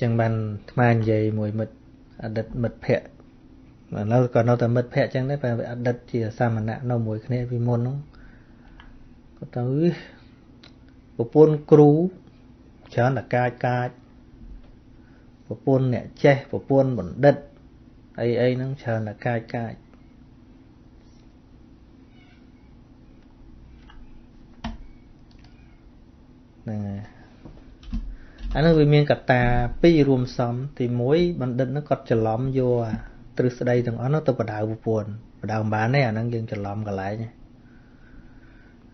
ចឹងបានអាត្មានិយាយមួយមិត្តអតីតមិត្តភ័ក្តិឥឡូវក៏នៅតែមិត្តភ័ក្តិចឹងដែរតែអតីតជាសាមណៈនៅមួយគ្នាពីមុននោះគាត់ទៅប្រពន្ធគ្រូច្រើនតែកាចកាចប្រពន្ធអ្នកចេះប្រពន្ធបណ្ឌិតអីអីហ្នឹងច្រើនតែកាចកាចហ្នឹងហើយអានោះវាមានកត្តាពីររួមផ្សំទី1បណ្ឌិតហ្នឹងគាត់ច្រឡំយកទ្រឹស្ដីទាំងអស់នោះទៅបដៅប្រពន្ធបដៅមិនបានទេអាហ្នឹងយើងច្រឡំកន្លែង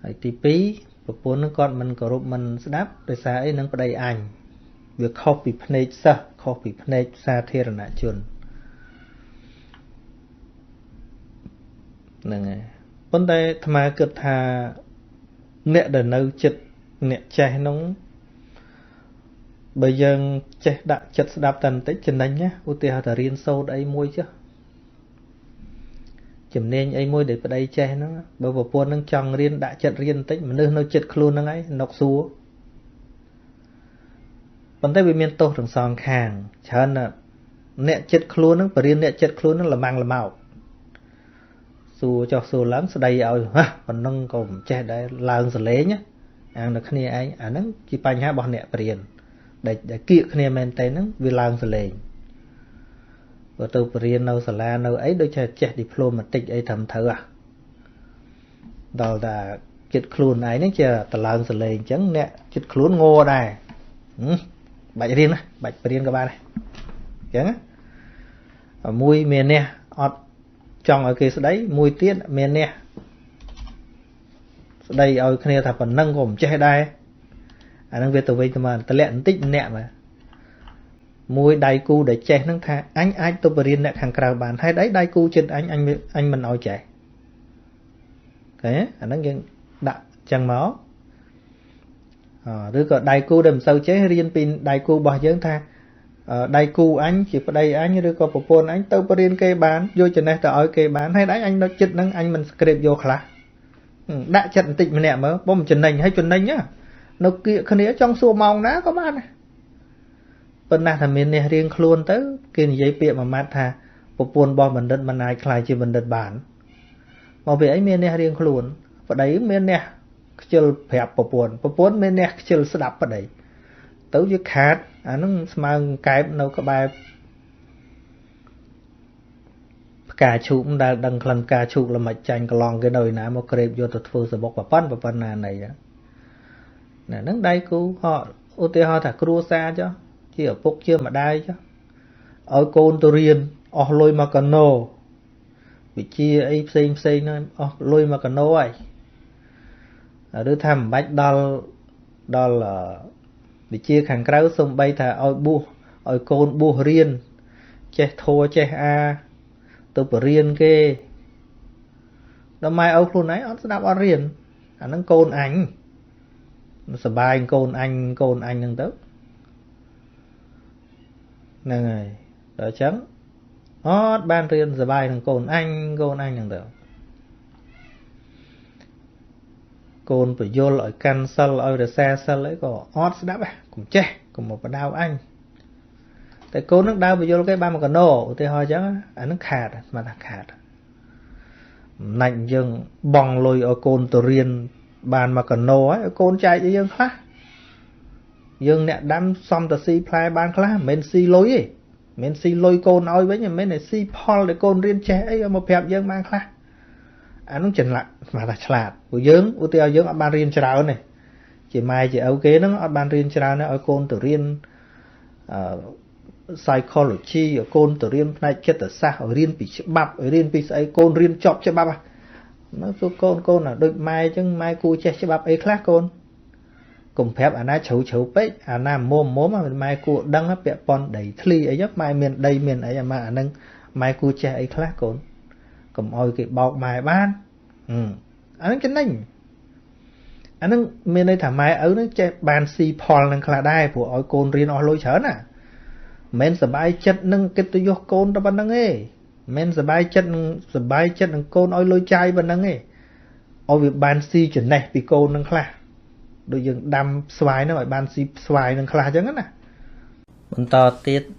ហើយទី2ប្រពន្ធហ្នឹងគាត់មិនគោរពមិនស្ដាប់ដោយសារអីនឹងប្តីអញវាខុសពីភ្នែកសិស្សខុសពីភ្នែកសាធារណជនហ្នឹងហើយប៉ុន្តែអាត្មាគិតថាអ្នកដែលនៅចិត្តអ្នកចេះហ្នឹងបើយើងចេះដាក់ចិត្តស្ដាប់តែបន្តិចចំណេញណាឧទាហរណ៍ថារៀនសូត្រអីមួយចុះជំនាញអីមួយដែលប្តីចេះហ្នឹងបើប្រពន្ធហ្នឹងចង់រៀនដាក់ចិត្តរៀនបន្តិចមនុស្សនៅចិត្តខ្លួនហ្នឹងឯងនុកសួរប៉ុន្តែវាមានទោសទាំងសងខាងច្រើនណាស់អ្នកចិត្តខ្លួនហ្នឹងបរៀនអ្នកចិត្តខ្លួនហ្នឹងល្មាំងល្មោកសួរចុះសួរឡើងស្ដីឲ្យហ่ะប៉ុណ្ណឹងក៏មិនចេះដែរឡើងសលេងអាងនៅគ្នាឯងអាហ្នឹងជាបញ្ហារបស់អ្នកបរៀនដែលគៀកគ្នាមែនតើហ្នឹងវាឡើងសលេងបើទៅបរៀននៅសាលានៅអីដូចជាចេះ diplomatic អីត្រឹមត្រូវហ่ะដល់តែចិត្តខ្លួនឯងហ្នឹងជាតឡើងសលេងអញ្ចឹងអ្នកចិត្តខ្លួនងដែរបាច់រៀនណាបាច់បរៀនក៏បានដែរអញ្ចឹងមួយមានអ្នកអត់ចង់ឲ្យគេស្ដីមួយទៀតមានអ្នកស្ដីឲ្យគ្នាថាប៉ុណ្ណឹងក៏មិនចេះដែរអាហ្នឹងវាទៅវិញទៅមកតម្លាក់បន្តិចម្នាក់បាទមួយដៃគូដែលចេះហ្នឹងថាអញអាចទៅបរៀនអ្នកខាងក្រៅបានហេតុអីដៃគូចិត្តអញអញមិនឲ្យចេះឃើញអាហ្នឹងយើងដាក់ចឹងមកឬក៏ដៃគូដែលមិនសូវចេះរៀនពីដៃគូរបស់យើងថាដៃគូអញជាប្តីអញឬក៏ប្រពន្ធអញទៅបរៀនគេបានយកចំណេះទៅឲ្យគេបានហេតុអីអញនៅចិត្តហ្នឹងអញមិនស្ក្រេបយកខ្លះដាក់ចិត្តបន្តិចម្នាក់មើលបំចំណេញហើយចំណេញណានៅគៀកគ្នាចង់សួរម៉ោងណាក៏បានដែរប៉ុន្តែថាមាននេះរៀងខ្លួនទៅគេនិយាយពាក្យមួយម៉ាត់ថាប្រពន្ធរបស់បណ្ឌិតមិនអាចក្លាយជាបណ្ឌិតបានមកពីអីមាននេះរៀងខ្លួនប្តីមាននេះខ្ជិលប្រាប់ប្រពន្ធប្រពន្ធមាននេះខ្ជិលស្ដាប់ប្តីទៅជាខាតអាហ្នឹងស្មើកែបនៅក្បែរផ្កាឈូកដែលដឹងក្លិនផ្កាឈូកល្មិចចាញ់កន្លងគេនៅឯណាមកក្រេបយកទៅធ្វើសបុកប្រប៉ុណ្ណាណីណាហ្នឹងដៃគូហកឧទាហរណ៍ថាគ្រួសារចុះជាឪពុកជាម្ដាយចុះឲ្យកូនទៅរៀនអស់លុយមកកាណូវិជាអីផ្សេងផ្សេងហ្នឹងអស់លុយមកកាណូហើយឬថាមិនបាច់ដល់ដល់វិជាខាងក្រៅសំបីថាឲ្យបួសឲ្យកូនបួសរៀនចេះធัวចេះអាទៅបរៀនគេដល់ម៉ែឪខ្លួនឯងអត់ស្ដាប់អត់រៀនអាហ្នឹងកូនអញសបាយកូនអញកូនអញហ្នឹងទៅហ្នឹងហើយដល់អញ្ចឹងអត់បានរៀនសបាយនឹងកូនអញកូនអញហ្នឹងទៅកូនពយល់ឲ្យកាន់សិលឲ្យរក្សាសិលអីក៏អត់ស្ដាប់កុំចេះកុំមកបដៅអញតែកូននឹងដើរពយល់គេបានមកកណោឧទាហរណ៍អញ្ចឹងអានឹងខាតស្មានថាខាតណាច់យើងបងលុយឲ្យកូនទៅរៀនបានមកកណោហើយកូនចែកឲ្យយើងខ្លះយើងអ្នកដាំសំតស៊ីផ្លែបានខ្លះមិនមែនស៊ីលុយទេមិនមែនស៊ីលុយកូនឲ្យវិញមិនមែនតែស៊ីផលដែលកូនរៀនចេះអីឲ្យមកប្រាប់យើងបានខ្លះអានោះចន្លៈស្មានថាឆ្លាតព្រោះយើងឧទាហរណ៍យើងអត់បានរៀនច្រើនទេជាម៉ែជាឪគេហ្នឹងអត់បានរៀនច្រើនទេឲ្យកូនទៅរៀនអឺ psychology ឲ្យកូនទៅរៀនផ្នែកចិត្តសាស្ត្រឲ្យរៀនពីច្បាប់ឲ្យរៀនពីស្អីកូនរៀនចប់ច្បាប់ហ្នឹងសួរកូនកូនដូចម៉ែអញ្ចឹងម៉ែគួរចេះច្បាប់អីខ្លះកូនកុំប្រាប់អាណាជ្រៅជ្រៅពេកអាណាមុំមុំម៉ែគួរដឹងពាក់ព័ន្ធដីធ្លីអីចឹងម៉ែមានដីមានអីអាម៉ាអាហ្នឹងម៉ែគួរចេះអីខ្លះកូនកុំឲ្យគេបោកម៉ែបានអាហ្នឹងចំណេញអាហ្នឹងមានន័យថាម៉ែឪហ្នឹងចេះបានស៊ីផលនឹងខ្លះដែរព្រោះឲ្យកូនរៀនអស់លុយច្រើនណាមិនសบายចិត្តនឹងកិត្តិយសកូនតែប៉ុណ្្នឹងទេមិនសบายចិត្តនឹងសบายចិត្តនឹងកូនឲ្យលុយចាយប៉ុណ្្នឹងទេឲ្យវាបានស៊ីចំណេះពីកូននឹងខ្លះដូចយើងដាំស្វាយហ្នឹងឲ្យបានស៊ីស្វាយនឹងខ្លះអញ្ចឹងណា បន្តទៀត។